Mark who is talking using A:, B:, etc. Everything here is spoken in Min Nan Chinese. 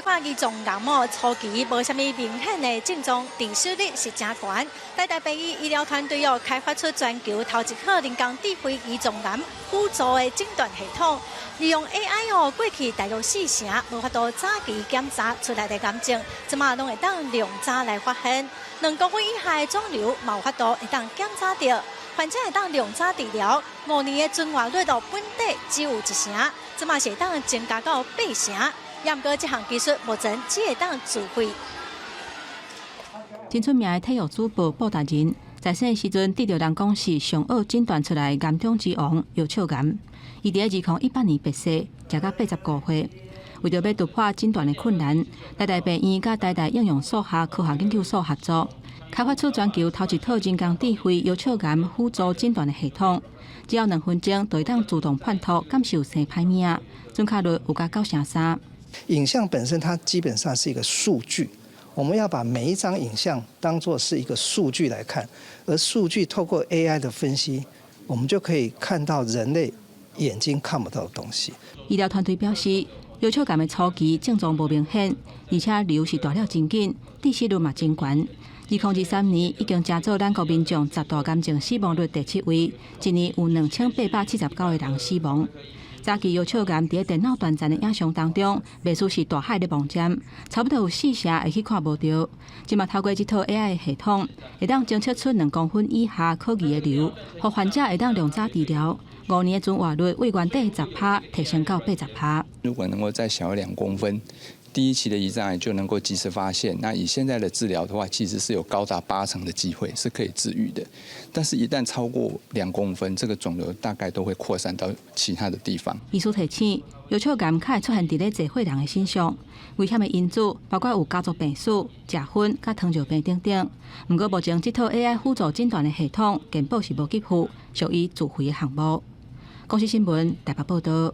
A: 看胰臟癌哦，初期無啥物明顯的症狀，致死率是誠懸。台大病院醫療團隊哦，開發出全球頭一套人工智慧胰臟癌輔助的診斷系統，利用 AI 哦，過去大約四成無法度早期檢查出來的癌症，這馬攏會當量早來發現。2公分以下的腫瘤，嘛有法度會當檢查著，患者會當量早治療，5年的存活率哦，本底只有1成，這馬是會當增加到8成。毋過這項技術目前只會當自費。
B: 真出名的體育主播布達人，在細時陣得著人講是上好診斷出來癌中之王搖笑癌。伊佇2018年病逝，食到85歲。為著欲突破診斷的困難，台大病院佮台大應用數學科學研究所合作，開發出全球頭一套人工智慧搖笑癌輔助診斷的系統。只要2分鐘，就會當自動判讀敢是有生歹物仔，準確率有甲9成3。
C: 影像本身它基本上是一個數據，我們要把每一張影像當作是一個數據來看，而數據透過 AI 的分析，我們就可以看到人類眼睛看不到的東西。
B: 醫療團隊表示，搖笑癌的初期症狀無明顯，而且瘤是大了真緊，致死率嘛真懸。2023年已經成做咱國民眾十大癌症死亡率第七位，一年有2879個人死亡。早期搖笑癌佇電腦斷層的影像當中，袂輸是大海咧摸針，差不多有四成會去看無著。這馬透過這套 AI 系統，會當偵測出2公分以下可疑的瘤，予患者會當量早治療。5年的存活率為原底10趴提升到80趴。
D: 如果能夠再小2公分，第一期的胰臟癌就能夠及時發現。那以現在的治療的話，其實是有高達8成的機會是可以治癒的。但是，一旦超過2公分，這個腫瘤大概都會擴散到其他的地方。
B: 醫師提醒，搖笑癌較會出現佇咧濟歲人的身上，危險的因子包括有家族病史、食薰、佮糖尿病等等。毋過目前這套 AI 輔助診斷的系統，健保是無給付，屬於自費的項目。公視新聞台北報導。